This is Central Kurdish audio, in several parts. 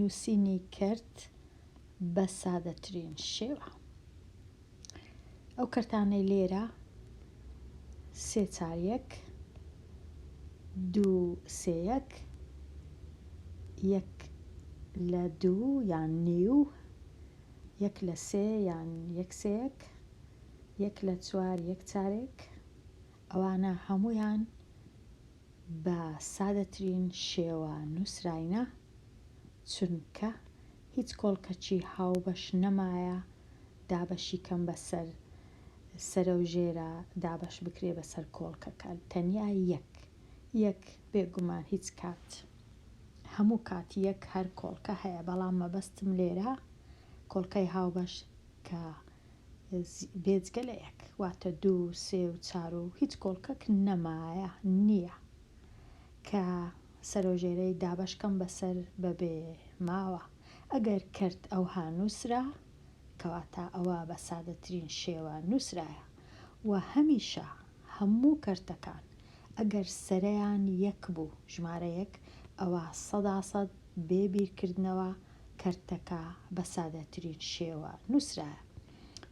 نووسینی کەرت بە سادەترین شێوە. ئەو کەرتانەی لێرە سێ چار یەک، دوو سێ یەک، یەک لە دوو یان نیو، یەک لە سێ یان یەک سێ یەک، یەک لە چوار یەک چارێک، ئەوانە هەموویان بە سادەترین شێوە نووسراینە، چونکە هیچ کۆڵکەکی هاوبەش نەمایە دابەشی کەم بەسەر سەرەو ژێرا دابەش بکرێ بەسەر کۆڵکەکە تەنیا یەک یەک بێگومان هیچ کات هەموو کات یەک هەر کۆڵکە هەیە بەڵام مەبەستم لێرە کۆڵکەی هاوبەش کە بێجگە لە یەک واتە دوو سێ و چار و هیچ کۆڵکەک نەمایە نییە کە سەرۆژێرەی دابەش کەم بەسەر بەبێ ماوە ئەگەر کەرت ئەوها نووسرا کەواتە ئەوە بە سادەترین شێوە نووسرایە و هەمیشە هەموو کەرتەکان ئەگەر سەرەیان یەک بوو ژمارە یەک ئەوا سەدا سەد بێ بیرکردنەوە کەرتەکە بە سادەترین شێوە نووسرایە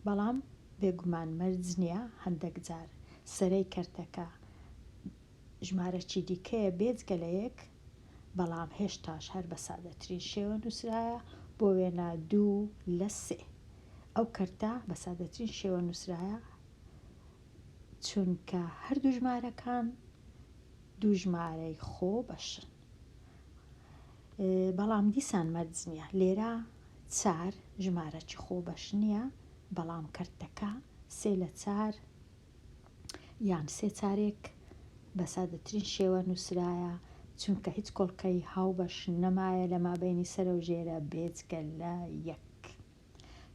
بەڵام بێگومان مەرج نییە هەندەک جار سەرەی کەرتەکە ژمارەکی دیکەیە بێجگە لە یەک، بەڵام هێشتاش هەر بە سادەترین شێوە نووسرایە، بۆ وێنە دوو لە سێ. ئەو کەرتە بە سادەترین شێوە نووسرایە چونکە هەردوو ژمارەکان دوو ژمارەی خۆ بەشن. بەڵام دیسان مەرج نییە. لێرە چار ژمارەکی خۆ بەش نییە، بەڵام کەرتەکە سێ لە چار یان سێ چارێک بە سادەترین شێوە نووسرایە، چونکە هیچ کۆڵکەی هاوبەش نەمایە لە مابەینی سەرە و ژێرە بێجگە لە یەک.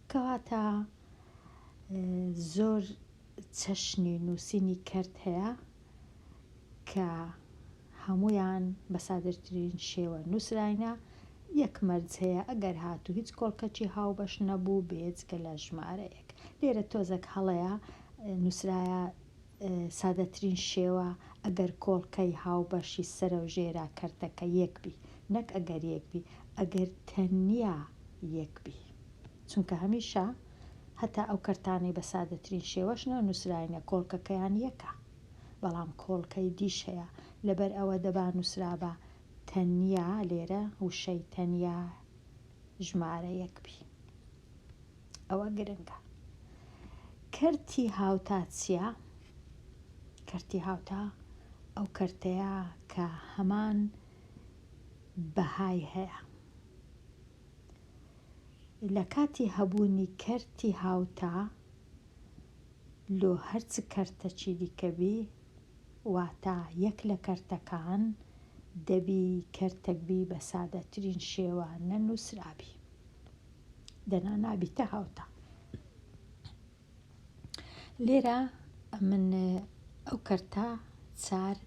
کەواتە زۆر چەشنی نووسینی کەرت هەیە کە هەموویان بە سادەترین شێوە نووسراینە، یەک مەرج هەیە ئەگەر هاتوو هیچ کۆڵکەکی هاوبەش نەبوو بێجگە لە ژمارەیەک. لێرە تۆزەک هەڵەیە نووسرایە سادەترین شێوە ئەگەر کۆڵکەی هاوبەشی سەرەو ژێرا کەرتەکە یەک بی نەک ئەگەر یەک بی ئەگەر تەنیا یەک بی چونکە هەمیشە هەتا ئەو کەرتانەی بە سادەترین شێوەش نەنووسراینە کۆڵکەکەیان یەکە بەڵام کۆڵکەی دیش هەیە لەبەر ئەوە دەبا نووسرابا تەنیا لێرە وشەی تەنیا ژمارە یەک بی ئەوە گرنگە. کەرتی هاوتا چیە؟ کەرتی هاوتا ئەو کەرتەیە کە هەمان بەهای هەیە. لە کاتی هەبوونی کەرتی هاوتا لۆ هەرچ کەرتەکی دیکە بی واتە یەک لە کەرتەکان دەبی کەرتەک بی بە سادەترین شێوە نەنووسرابی. دەنا نابیتە هاوتا. لێرە من ئەو کەرتە چار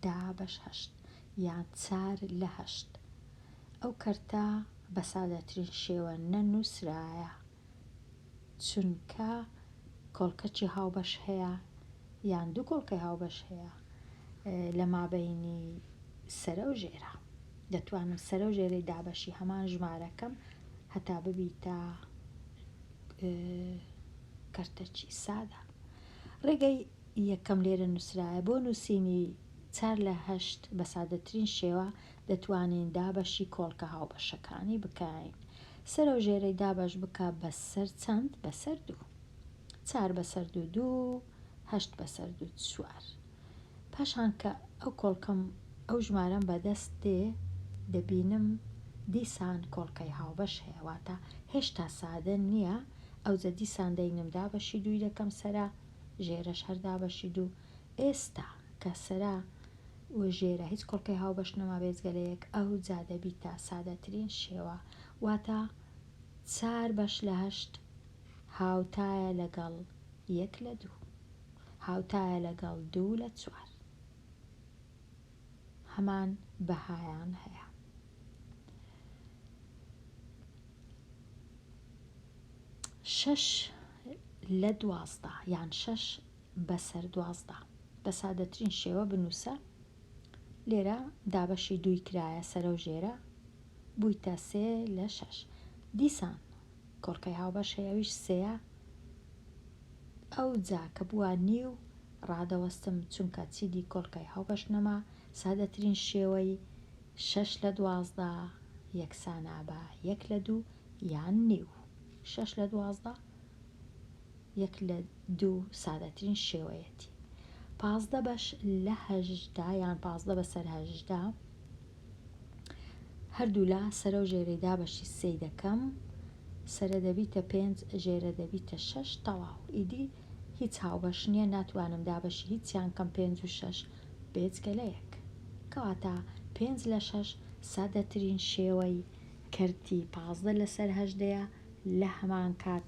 دا بەش هەشت یان چار لە هەشت ئەو کەرتە بە سادەترین شێوە نەنووسرایە چونکە کۆڵکەکی هاوبەش هەیە یان دوو کۆڵکەی هاوبەش هەیە لە مابەینی سەرە و ژێرە دەتوانم سەرە و ژێرەی دابەشی هەمان ژمارەکەم هەتا ببیتە کەرتەکی سادە ڕێگەی یەکەم لێرە نووسرایە بۆ نووسینی چار لە هەشت بە سادەترین شێوە دەتوانین دابەشی کۆڵکە هاوبەشەکانی بکەین. سەرەو ژێرەی دابەش بکە بەسەر چەند؟ بەسەر دوو. چار بەسەر دوو دوو، هەشت بەسەر دوو چوار. پاشان کە ئەو کۆڵکەم ئەو ژمارەم بەدەست دێ دەبینم دیسان کۆڵکەی هاوبەش هەیە واتە هێشتا سادە نییە ئەوجە دیسان دەینم دابەشی دووی دەکەم سەرە ژێرەش هەر دابەشی دوو ئێستا کە سەرە و ژێرە هیچ کۆڵکەی هاوبەش نەما بێجگە لە یەک ئەوجا دەبیتە سادەترین شێوە واتە چار بەش لە هەشت هاوتایە لەگەڵ یەک لە دوو هاوتایە لەگەڵ دوو لە چوار هەمان بەهایان هەیە. شەش لە 12 یان شەش بەسەر 12 بە سادەترین شێوە بنووسە لێرە دابەشی دووی کرایە سەرە و ژێرە. بوویتە سێ لە شەش. دیسان کۆڵکەی هاوبەش هەیە ئەویش سێیە. ئەوجا کە بووە نیو ڕادەوەستم چونکە چیدی کۆڵکەی هاوبەش نەما. سادەترین شێوەی شەش لە 12 یەکسانە بە یەک لە دوو یان نیو. شەش لە 12 یەک لە دوو سادەترین شێوەیەتی. 15 بەش لە 18 یان 15 بەسەر 18 هەردوولا سەرە و ژێرەی دابەشی سێی دەکەم. سەرە دەبیتە پێنج ژێرە دەبیتە شەش تەواو. ئیدی هیچ هاوبەش نییە ناتوانم دابەشی هیچیان کەم پێنج و شەش بێجگە لە یەک. کەواتە پێنج لە شەش سادەترین شێوەی کەرتی 15 لەسەر هەژدەیە لە هەمان کات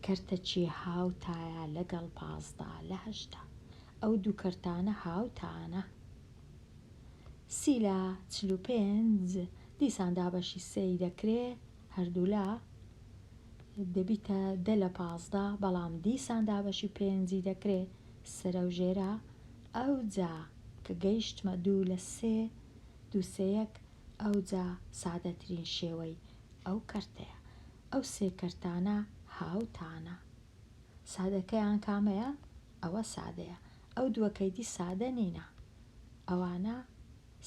کەرتەکی هاوتایە لەگەڵ 15 لە 18. ئەو دوو کەرتانە هاوتانە. سی لە 45 دیسان دابەشی سێی دەکرێ هەردوولا دەبیتە دە لە 15 بەڵام دیسان دابەشی پێنجی دەکرێ سەرە و ژێرە. ئەوجا کە گەیشتمە دوو لە سێ دوو سێ یەک ئەوجا سادەترین شێوەی ئەو کەرتەیە. ئەو سێ کەرتانە هاوتانە. سادەکەیان کامەیە؟ ئەوە سادەیە. ئەو دووەکەی دی سادە نینە. ئەوانە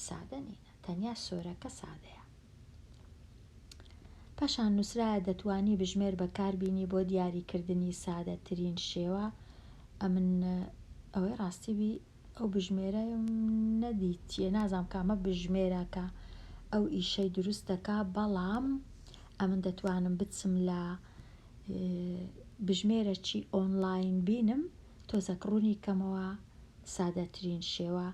سادە نینە. تەنیا سۆرەکە سادەیە. پاشان نووسرایە دەتوانی بژمێر بەکاربینی بۆ دیاریکردنی سادەترین شێوە. ئەمن ئەوەی ڕاستی بی ئەو بژمێرە نەدیتیە نازانم کامە بژمێرە کە ئەو ئیشەی دروست دەکا بەڵام ئەمن دەتوانم بچم لە بژمێرەکی ئۆنلاین بینم تۆزەک ڕوونی کەمەوە سادەترین شێوە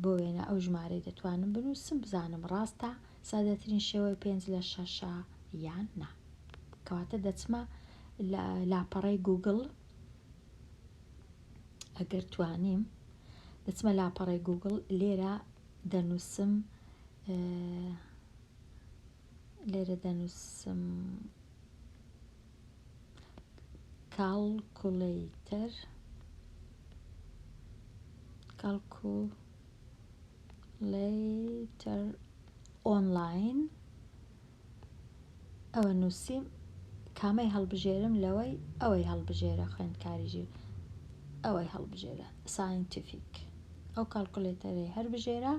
بۆ وێنە ئەو ژمارەی دەتوانم بنووسم بزانم ڕاستە سادەترین شێوەی پێنج لە شەشە یان نا. کەواتە دەچمە لە لاپەڕەی گوگڵ ئەگەر توانیم دەچمە لاپەڕەی گوگڵ لێرە دەنووسم لێرە دەنووسم calculator calculator online ئەوە نووسیم کامەی هەڵبژێرم لەوەی ئەوەی هەڵبژێرە خوێندکاری ژیر ئەوەی هەڵبژێرە scientific ئەو calculator ەی هەربژێرە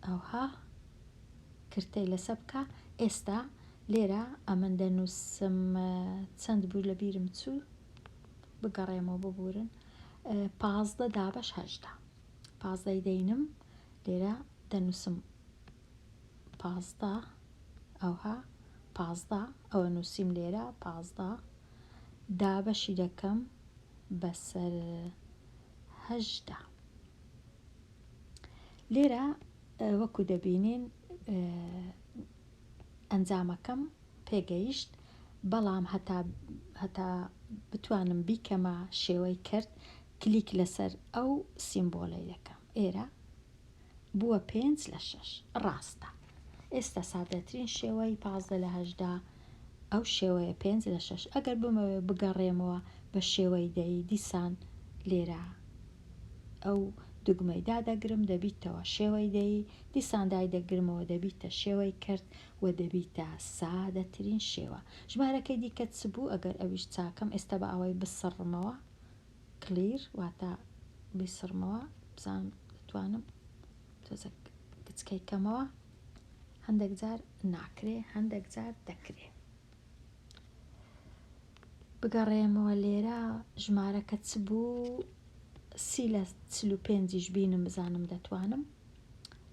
ئەوها کرتەی لەسە بکە. ئێستا لێرە ئەمن دەنووسم چەند بوو لە بیرم چوو بگەڕێمەوە ببورن 15 دابەش هەژدە پازدەی دەینم لێرە دەنووسم 15 ئەوها 15 ئەوە نووسیم لێرە 15 دابەشی دەکەم بەسەر هەژدە. لێرە وەکو دەبینین ئەنجامەکەم پێگەیشت بەڵام هەتا هەتا بتوانم بیکەمە شێوەی کرد کلیک لەسەر ئەو سیمبۆلەی دەکەم ئێرە بووە پێنج لە شەش ڕاستە. ئێستا سادەترین شێوەی 15 لە 18 ئەو شێوەیە پێنج لە شەش. ئەگەر بمەوێ بگەڕێمەوە بە شێوەی دەی دیسان لێرە ئەو دوگمەی دادەگرم دەبیتەوە شێوەی دەی دیسان دای دەگرمەوە دەبیتە شێوەی کرد و دەبیتە سادەترین شێوە. ژمارەکەی دیکە چ بوو؟ ئەگەر ئەویش چاکەم ئێستا بە ئاوای بسڕمەوە clear واتە بیسڕمەوە بزانم دەتوانم تۆزەک گچکەی کەمەوە. هەندێک جار ناکرێ هەندێک جار دەکرێ. بگەڕێمەوە لێرە ژمارەکە چ بوو؟ سی لە 45یش بینم بزانم دەتوانم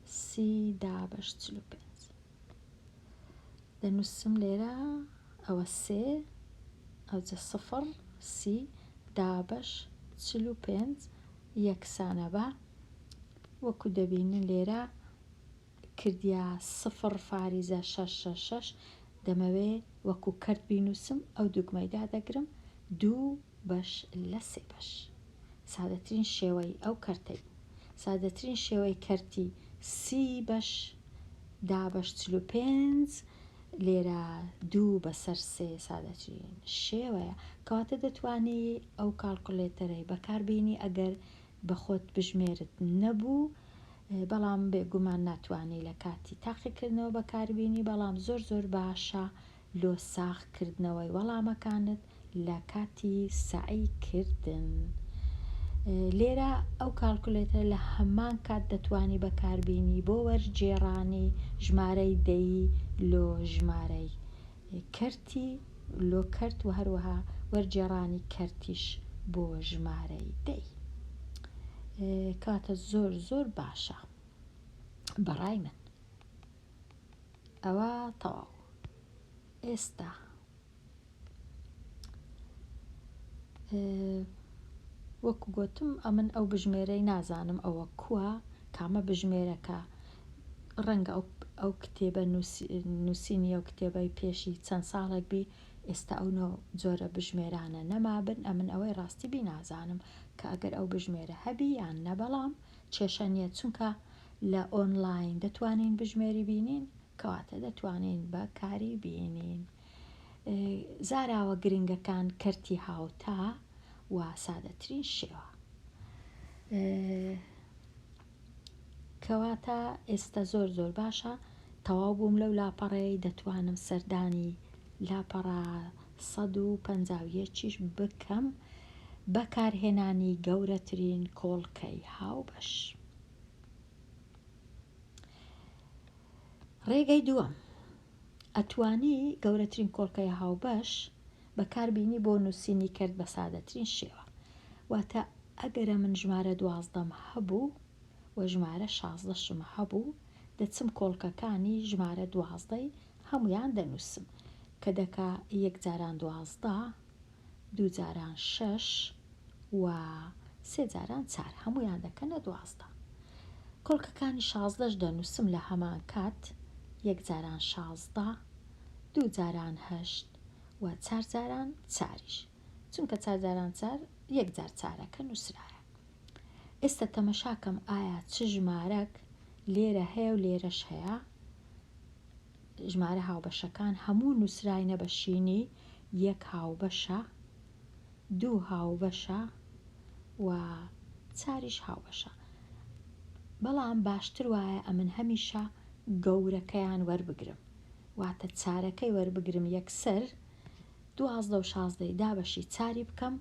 سی دابەش 45 دەنووسم لێرە ئەوە سێ ئەوجە سفر سی دابەش 45 یەکسانە بە وەکو دەبینن لێرە کردیا سفر فاریزە شەش شەش شەش دەمەوێ وەکو کەرت بینووسم ئەو دوگمەی دادەگرم دوو بەش لە سێ بەش سادەترین شێوەی ئەو کەرتەی بوو سادەترین شێوەی کەرتی سی بەش دابەش 45 لێرە دوو بەسەر سێ سادەترین شێوەیە. کەواتە دەتوانی ئەو calculator ەی بەکاربینی ئەگەر بە خۆت بژمێرت نەبوو. بەڵام بێگومان ناتوانی لە کاتی تاقیکردنەوە بەکاربینی بەڵام زۆر زۆر باشە لۆ ساغ کردنەوەی وەڵامەکانت لە کاتی سەعی کردن. لێرە ئەو کالکولێتەرە لە هەمان کات دەتوانی بەکاربینی بۆ وەرگێڕانی ژمارەی دەیی لۆ ژمارەی کەرتی لۆ کەرت و هەروەها وەرگێڕانی کەرتیش بۆ ژمارەی دەی. کەواتە زۆر زۆر باشە بەڕای من. ئەوە تەواو ئێستا وەکو گۆتم ئەمن ئەو بژمێرەی نازانم ئەوە کووە کامە بژمێرەکە ڕەنگە ئەو کتێبە نووسینی ئەو کتێبەی پێشی چەند ساڵێک بی ئێستا ئەو نۆ جۆرە بژمێرانە نەمابن ئەمن ئەوەی ڕاستی بی نازانم کە ئەگەر ئەو بژمێرە هەبی یان نە بەڵام کێشە نییە چونکە لە ئۆنلاین دەتوانین بژمێری بینین کەواتە دەتوانین بە کاری بینین زاراوە گرنگەکان کەرتی هاوتا و سادەترین شێوە. کەواتە ئێستا زۆر زۆر باشە تەواو بووم لەو لاپەڕەیەی دەتوانم سەردانی لاپەڕە 151 یش بکەم بەکارهێنانی گەورەترین کۆڵکەی هاوبەش. ڕێگەی دووەم، ئەتوانی گەورەترین کۆڵکەی هاوبەش بەکاربینی بۆ نووسینی کەرت بە سادەترین شێوە. واتە ئەگەرە من ژمارە دوازدەم هەبوو و ژمارە شازدەشم هەبوو دەچم کۆڵکەکانی ژمارە دوازدەی هەموویان دەنووسم کە دەکا یەک جاران 12 دوو جاران شەش و سێ جاران چار هەموویان دەکەنە 12. کۆڵکەکانی شازدەش دەنووسم لە هەمان کات یەک جاران 16 دوو جاران هەشت و چار جاران چاریش چونکە چار جاران چار یەک جار چارەکە نووسرایە. ئێستا تەمەشاکەم ئایا چ ژمارەک لێرە هەیە و لێرەش هەیە ژمارە هاوبەشەکان هەموو نووسراینە بە شینی یەک هاوبەشە دوو هاوبەشە و چاریش هاوبەشە بەڵام باشتر وایە ئەمن هەمیشە گەورەکەیان وەربگرم واتە چارەکەی وەربگرم یەکسەر 12 و شازدەی دابەشی چاری بکەم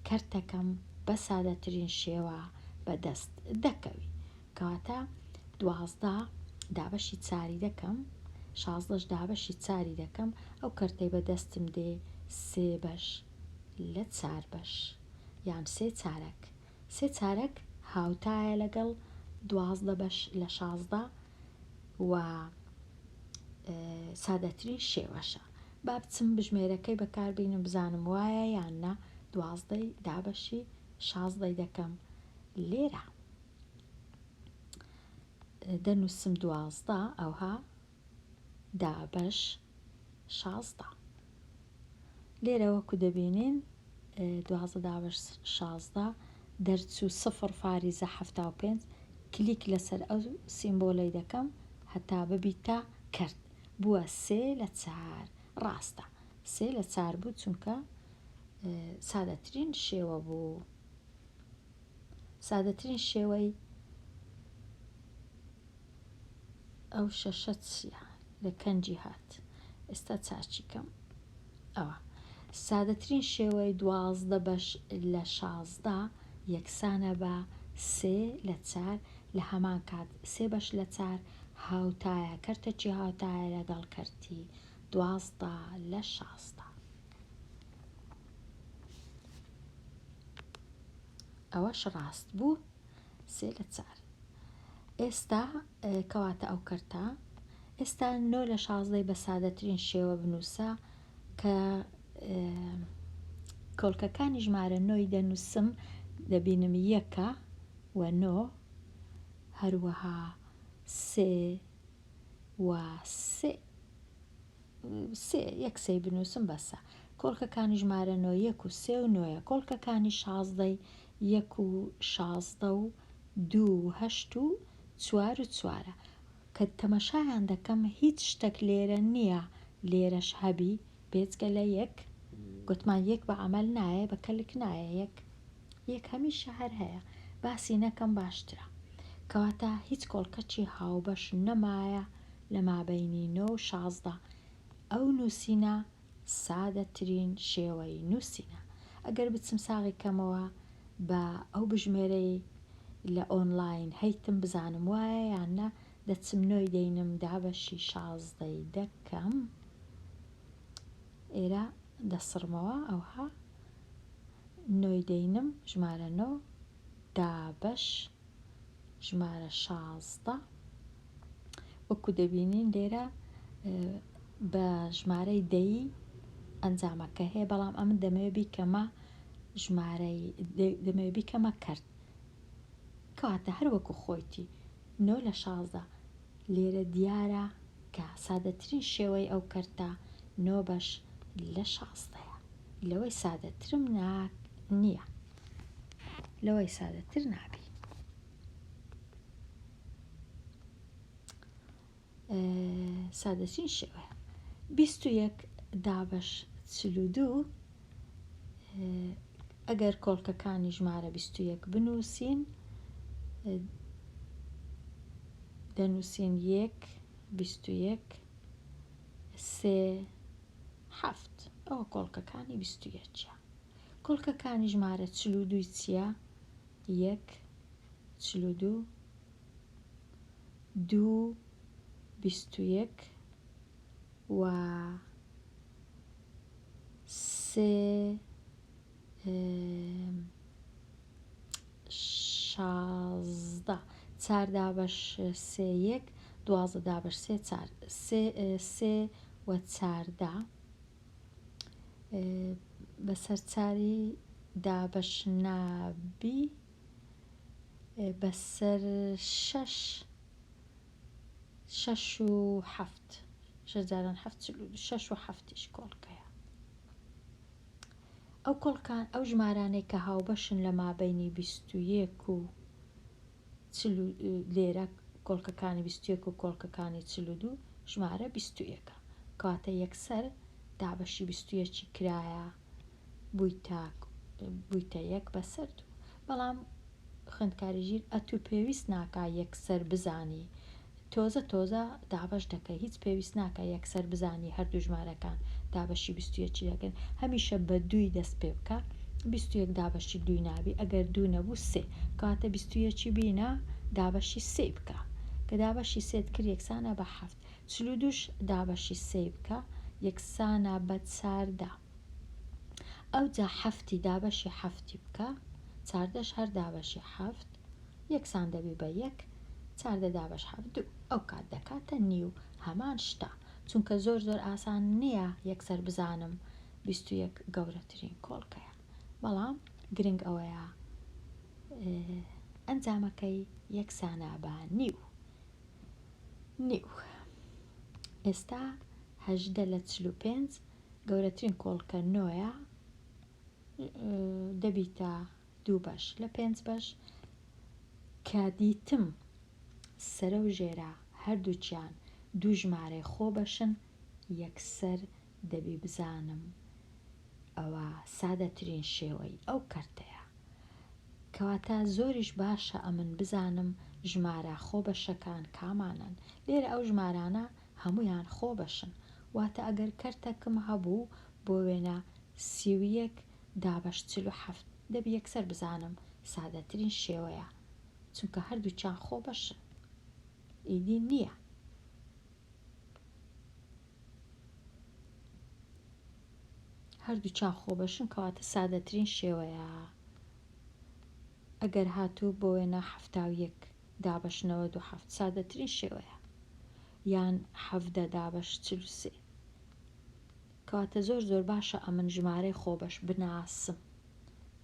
کەرتەکەم بە سادەترین شێوە بەدەست دەکەوی کەواتە 12 دابەشی چاری دەکەم شازدەش دابەشی چاری دەکەم ئەو کەرتەی بەدەستم دێ سێ بەش لە چار بەش یان سێ چارەک سێ چارەک هاوتایە لەگەڵ 12 بەش لە 16 و سادەترین شێوەشە. با بچم بژمێرەکەی بەکاربینم بزانم وایە یان نا دوازدەی دابەشی شازدەی دەکەم لێرە دەنووسم 12 ئەوها دابەش 16 لێرە وەکو دەبینین 12 دابەش 16 دەرچوو سفر فاریزە 75 کلیک لەسەر ئەو سیمبۆلەی دەکەم هەتا ببیتە کەرت بووە سێ لە چار ڕاستە سێ لە چار بوو چونکە سادەترین شێوە بوو سادەترین شێوەی ئەو شەشە چییە لە کەنجی هات ئێستا چاچی کەم ئەوە سادەترین شێوەی 12 بەش لە 16 یەکسانە بە سێ لە چار لە هەمان کات سێ بەش لە چار هاوتایە کەرتەکی هاوتایە لەگەڵ کەرتی 12 لە 16. ئەوەش ڕاست بوو سێ لە چار. ئێستا کەواتە ئەو کەرتە ئێستا نۆ لە شازدەی بە سادەترین شێوە بنووسە کە کۆڵکەکانی ژمارە نۆی دەنووسم دەبینم یەکە و نۆ هەروەها سێ و سێ سێ یەک سێی بنووسم بەسە. کۆڵکەکانی ژمارە نۆ یەک و سێ و نۆیە. کۆڵکەکانی شازدەی یەک و 16 و دوو و هەشت و چوار و چوارە. کە تەمەشایان دەکەم هیچ شتەک لێرە نییە لێرەش هەبی بێجگە لە یەک. گوتمان یەک بە عەمەل نایە بە کەلک نایە یەک. یەک هەمیشە هەر هەیە. باسی نەکەم باشترە. کەواتە هیچ کۆڵکەکی هاوبەش نەمایە لە مابەینی نۆ و 16. ئەو نووسینە سادەترین شێوەی نووسینە. ئەگەر بچم ساغی کەمەوە بە ئەو بژمێرەی لە ئۆنلاین هەیتم بزانم وایە یان نا، دەچم نۆی دەینم دابەشی شازدەی دەکەم. ئێرە دەسڕمەوە ئەوها نۆی دەینم ژمارە نۆ دابەش ژمارە 16. وەکو دەبینین لێرە بە ژمارەی دەی ئەنجامەکە هەیە، بەڵام ئەمن دەمەوێت بیکەمە ژمارەی دەمەوێت بیکەمە کەرت. کەواتە هەر وەکو خۆیتی نۆ لە 16. لێرە دیارە کە سادەترین شێوەی ئەو کەرتە نۆ بەش لە شازدەیە. لەوەی سادەترم نییە، لەوەی سادەتر نابی. سادەترین شێوەیە. 21 دابەش 42. ئەگەر کۆڵکەکانی ژمارە 21 بنووسین دەنووسین یەک 21 سێ حەفت. ئەوە کۆڵکەکانی 21ە. کۆڵکەکانی ژمارە 42 چییە؟ یەک 42 دوو 21 و سێ 16. چار دابەش سێ یەک، 12 دابەش سێ چار، سێ سێ و 14 بەسەر چاری دابەش نابی، بەسەر شەش، شەش و حەفت، شەش جاران حەفت 42، شەش و حەفتیش کۆڵکەیە. ئەو کۆڵکان ئەو ژمارانەی کە هاوبەشن لە مابەینی 21 و چل و لێرە کۆڵکەکانی 21 و کۆڵکەکانی 42 ژمارە 21ە. کەواتە یەکسەر دابەشی 21 کرایە بوویتە یەک بەسەر دوو. بەڵام خوێندکاری ژیر ئەتوو پێویست ناکا یەکسەر بزانی، تۆزە تۆزە دابەش دەکەی، هیچ پێویست ناکا یەکسەر بزانی هەردوو ژمارەکان دابەشی 21 دەکەن. هەمیشە بە دووی دەست پێ بکە. 21 دابەشی دووی نابی، ئەگەر دوو نەبوو سێ، کەواتە 21 بینە دابەشی سێ بکە. کە دابەشی سێت کرد یەکسانە بە حەفت. 42ش دابەشی سێ بکە یەکسانە بە 14. ئەوجا حەفتی دابەشی حەفتی بکە، چاردەش هەر دابەشی حەفت یەکسان دەبی بە یەک، 14 دابەش حەفت دوو، ئەو کات دەکاتە نیو. هەمان شتە، چونکە زۆر زۆر ئاسان نییە یەکسەر بزانم 21 گەورەترین کۆڵکەیە، بەڵام گرنگ ئەوەیە ئەنجامەکەی یەکسانە بە نیو. نیو. ئێستا 18 لە 45 گەورەترین کۆڵکە نۆیە، دەبیتە دوو بەش لە پێنج بەش. کە دیتم سەرە و ژێرە هەردووکیان دوو ژمارەی خۆ بەشن، یەکسەر دەبی بزانم ئەوە سادەترین شێوەی ئەو کەرتەیە. کەواتە زۆریش باشە ئەمن بزانم ژمارە خۆبەشەکان کامانەن. لێرە ئەو ژمارانە هەمویان خۆبەشن. واتە ئەگەر کەرتەکم هەبوو بۆ وێنە 31 دابەش 47، دەبی یەکسەر بزانم سادەترین شێوەیە، چونکە هەردووکیان خۆبەشن، ئیدی نییە. هەردووکیان خۆبەشن، کەواتە سادەترین شێوەیە. ئەگەر هاتوو بۆ وێنە 71 دابەش 97 سادەترین شێوەیە، یان 17 دابەش 43. کەواتە زۆر زۆر باشە ئەمن ژمارەی خۆبەش بناسم.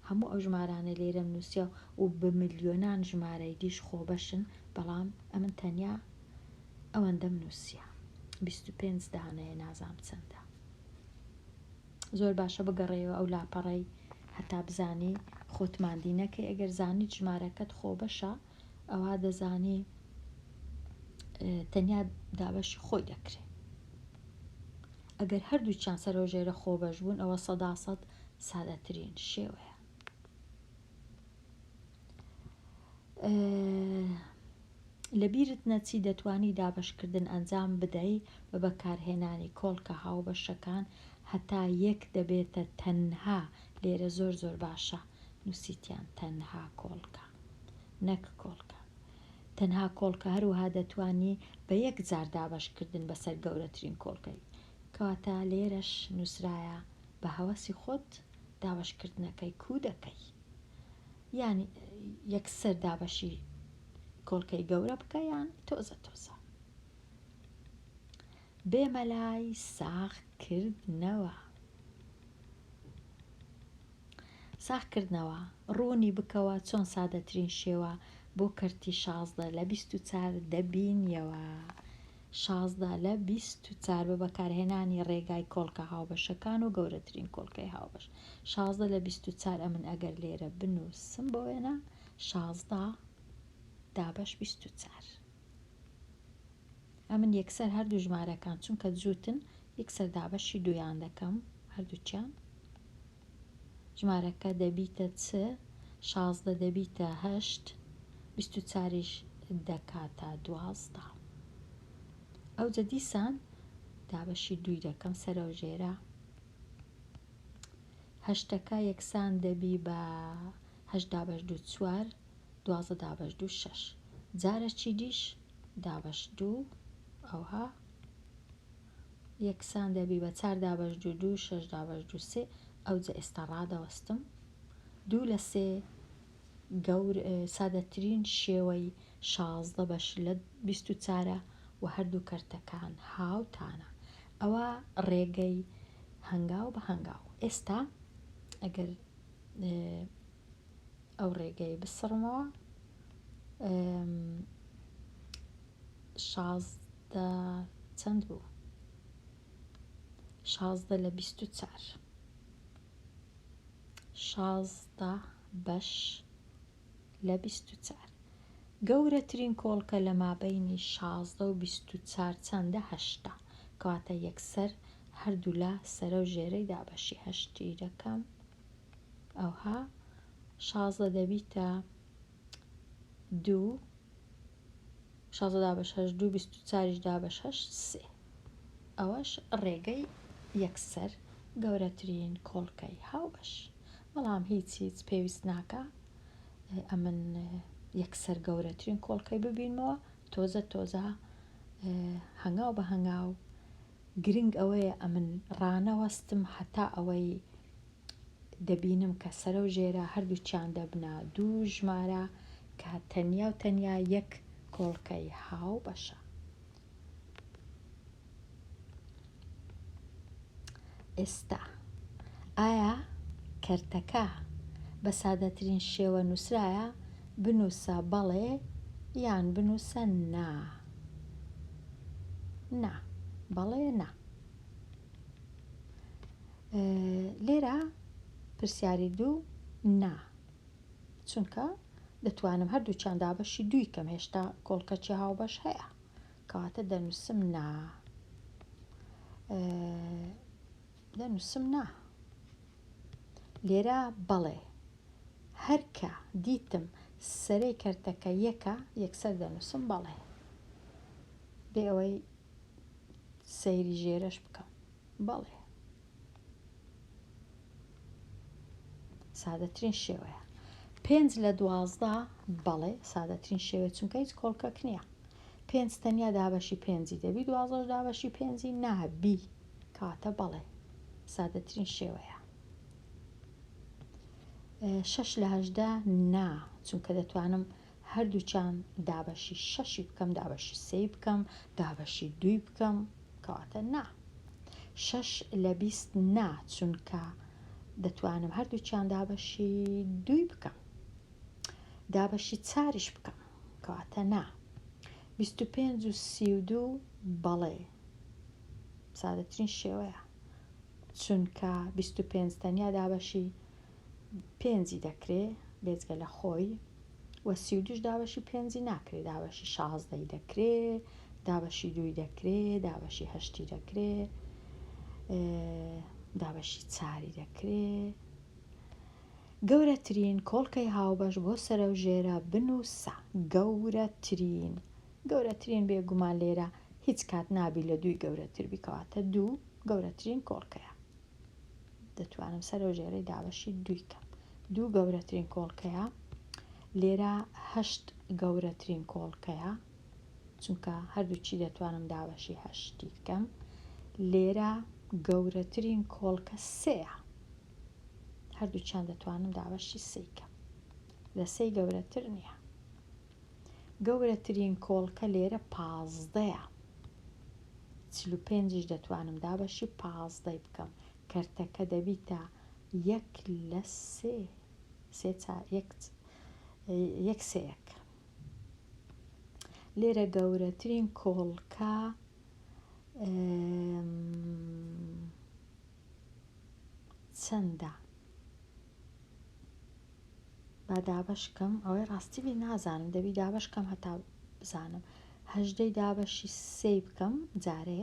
هەموو ئەو ژمارانە لێرەم نووسیا و بە ملیۆنان ژمارەی دیش خۆبەشن، بەڵام ئەمن تەنیا ئەوەندەم نووسیا 25 دانەیە، نازام چەندە. زۆر باشە بگەڕێەوە ئەو لاپەڕەی هەتا بزانی خۆت ماندی نەکەی. ئەگەر زانیت ژمارەکەت خۆبەشە ئەوە دەزانی تەنیا دابەشی خۆی دەکرێت. ئەگەر هەردووکیان سەرۆژێرە خۆبەش بوون ئەوە سەدا سەد سادەترین شێوەیە. لەبیرت نەچی دەتوانی دابەشکردن ئەنجام بدەی بە بەکارهێنانی کۆڵکە هاوبەشەکان هەتا یەک دەبێتە تەنها لێرە زۆر زۆر باشە نوسیتیان تەنها کۆڵکە نەک کۆڵکە تەنها کۆڵکە هەروەها دەتوانی بە یەک جار دابەشکردن بەسەر گەورەترین کۆڵکەی کەواتە لێرەش نوسرایە بە هەوەسی خۆت دابەشکردنەکەی کوو دەکەی یان یەکسەر دابەشی کۆڵکەی گەورە بکە یان تۆزە تۆزە بێمە لای ساغ کردنەوە. ساغ کردنەوە، ڕوونی بکەوە چۆن سادەترین شێوە بۆ کەرتی 16 لە 24 دەبینیەوە. 16 لە 24 بە بەکارهێنانی ڕێگای کۆڵکە هاوبەشەکان و گەورەترین کۆڵکەی هاوبەش. 16 لە 24 ئەمن ئەگەر لێرە بنووسم بۆ وێنە 16 دابەش 24. ئەمن یەکسەر هەردوو ژمارەکان چونکە جووتن یەکسەر دابەشی دوویان دەکەم هەردووکیان ژمارەکە دەبیتە چ 16 دەبیتە هەشت 24یش دەکاتە 12 ئەوجە دیسان دابەشی دووی دەکەم سەرەو ژێرە هەشتەکە یەکسان دەبی بە هەشت دابەش دوو چوار 12 دابەش دوو شەش جارەکی دیش دابەش دوو ئەوها یەکسان دەبی بە چار دابەش دوو دوو شەش دابەش دوو سێ ئەوجە ئێستا ڕادەوەستم دوو لە سێ گەور سادەترین شێوەی 16 بەش لە 24 و هەردوو کەرتەکان هاوتانە ئەوە ڕێگەی هەنگاو بە هەنگاو ئێستا ئەگەر ئەو ڕێگەی بسڕمەوە 16 چەند بوو 16 لە 24 16 بەش لە 24 گەورەترین کۆڵکە لە مابینی 16 و 24 چەندە هەشتا کەواتە یەکسەر هەردوولا سەرە و ژێرەی دابەشی هەشتی دەکەم ئەوها 16 دەبیتە دوو 16 دابەش هەشت دوو 24یش دابەش هەشت سێ ئەوەش ڕێگەی یەکسەر گەورەترین کۆڵکەی هاوبەش بەڵام هیچ هیچ پێویست ناکا ئەمن یەکسەر گەورەترین کۆڵکەی ببینمەوە تۆزە تۆزە هەنگاو بە هەنگاو گرنگ ئەوەیە ئەمن ڕانەوەستم هەتا ئەوەی دەبینم کە سەرە و ژێرە هەردووکیان دەبنە دوو ژمارە کە تەنیا و تەنیا یەک کۆڵکەی هاوبەشە. ئێستا ئایا کەرتەکە بە سادەترین شێوە نووسرایە؟ بنووسە بەڵێ یان بنووسە نا. نا، بەڵێ نا. لێرە پرسیاری دوو نا چونکە دەتوانم هەردووکیان دابەشی دووی کەم هێشتا کۆڵکەکی هاوبەش هەیە کەواتە دەنووسم نا دەنووسم نا لێرە بەڵێ هەرکە دیتم سەرەی کەرتەکە یەکە یەکسەر دەنووسم بەڵێ بێ ئەوەی سەیری ژێرەش بکەم بەڵێ سادەترین شێوەیە پێنج لە 12 بەڵێ سادەترین شێوە چونکە هیچ کۆڵکەک نییە پێنج تەنیا دابەشی پێنجی دەبی دوازدەش دابەشی پێنجی نابی کاتە بەڵێ سادەترین شێوەیە شەش لە هەژدە نا چونکە دەتوانم هەردووکیان دابەشی شەشی بکەم دابەشی سێی بکەم دابەشی دووی بکەم کەواتە نا شەش لە 20 نا چونکە دەتوانم هەردووکیان دابەشی دووی بکەم دابەشی چاریش بکەم کەواتە نا 25 و 32 بەڵێ سادەترین شێوەیە چونکە 25 تەنیا دابەشی پێنجی دەکرێ بێجگە لە خۆی و 32ش دابەشی پێنجی ناکرێ دابەشی شازدەی دەکرێ دابەشی دووی دەکرێ دابەشی هەشتی دەکرێ دابەشی چاری دەکرێ گەورەترین کۆڵکەی هاوبەش بۆ سەرەوژێرە بنووسە گەورەترین. گەورەترین بێگومان لێرە هیچ کات نابی لە دووی گەورەتر بی کەواتە دوو گەورەترین کۆڵکەیە دەتوانم سەرەو ژێرەی دابەشی دووی کەم دوو گەورەترین کۆڵکەیە لێرە هەشت گەورەترین کۆڵکەیە چونکە هەردووچی دەتوانم دابەشی هەشتی کەم لێرە گەورەترین کۆڵکە سێیە هەردووچیان دەتوانم دابەشی سێی کەم لە سێی گەورەتر نییە گەورەترین کۆڵکە لێرە پازدەیە. 45 یش دەتوانم دابەشی پازدەی بکەم. کەرتەکە دەبیتە یەک لە سێ. سێ چا یەک یەک سێیەک. لێرە گەورەترین کۆڵکە چەندە؟ با دابەش کەم ئەوەی ڕاستی بی نازانم دەبی دابەش کەم هەتا بزانم هەژدەی دابەشی سێی بکەم جارێ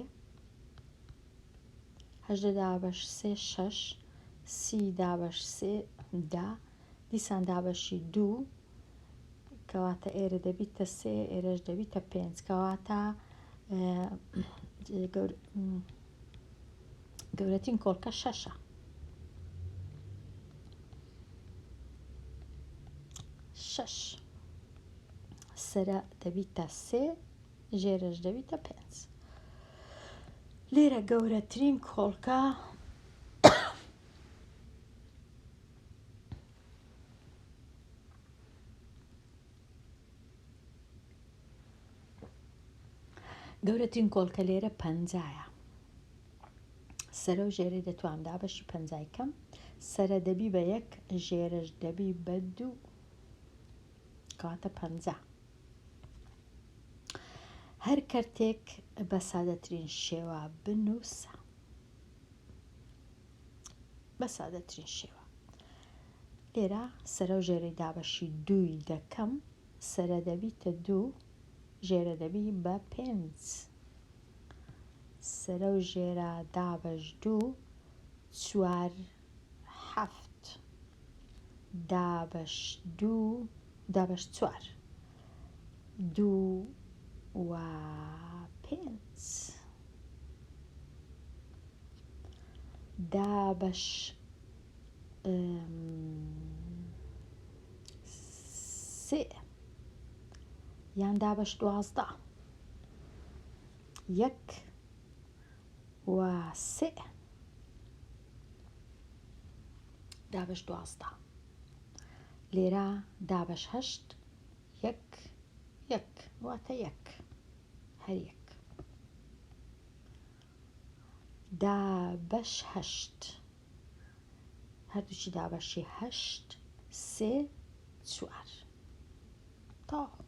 هەژدە دابەش سێ شەش سی دابەش سێ دا دیسان دابەشی دوو کەواتە ئێرە دەبیتە سێ ئێرەش دەبیتە پێنج کەواتە گەورەترین کۆڵکە شەشە. شەش سەرە دەبیتە سێ ژێرەش دەبیتە پێنج لێرە گەورەترین کۆڵکە گەورەترین کۆڵکە لێرە پەنجایە سەرە و ژێرەی دەتوانم دابەشی پەنجای کەم سەرە دەبی بە یەک ژێرەش دەبی بە دوو کەواتە پەنجا هەر کەرتێک بە سادەترین شێوە بنووسە بە سادەترین شێوە لێرە سەرە و ژێرەی دابەشی دووی دەکەم سەرە دەبیتە دوو ژێرە دەبی بە پێنج سەرە و ژێرە دابەش دوو چوار حەفت دابەش دوو دابەش چوار دوو و پێنج دابەش سێ یان دابەش 12 یەک و سێ دابەش 12 لێرە دابەش هەشت یەک یەک واتە یەک هەر یەک دابەش هەشت هەردووکی دابەشی هەشت سێ چوار تەواو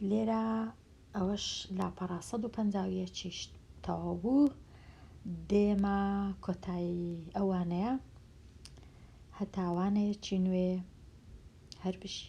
لێرە ئەوەش لاپەڕە 151 یش تەواو بوو دێمە کۆتایی ئەوانەیە هەتا وانەیەکی نوێ هەر بژی.